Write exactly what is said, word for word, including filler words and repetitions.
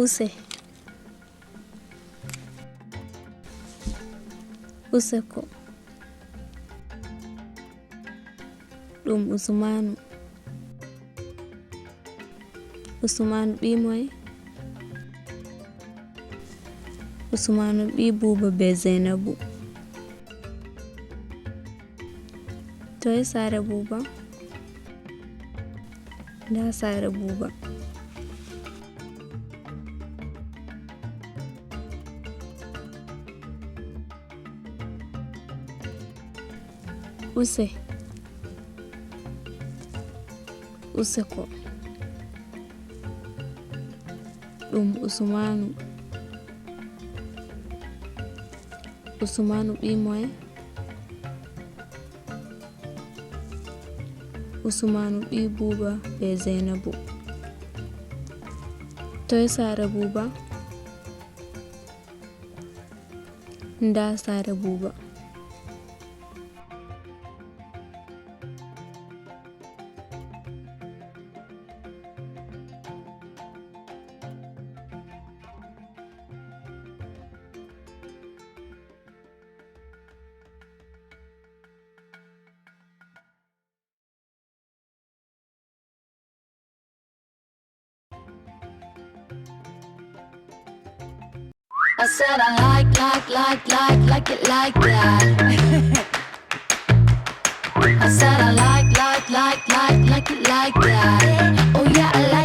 Use. Useko. Ɗum Usmaanu. Usmaanu ɓii moye? Usmaanu ɓii Buuba bee Zeynabu. Toye saare Buuba? Ndaa saare Buuba. Use. Useko. Ɗum Usmaanu. Usmaanu ɓii moye? Usmaanu ɓii Buuba bee Zeynabu. Toye saare Buuba? Ndaa saare Buuba. I said I like, like, like, like, like it like that. I said I like, like, like, like, like it like that. Oh yeah, I like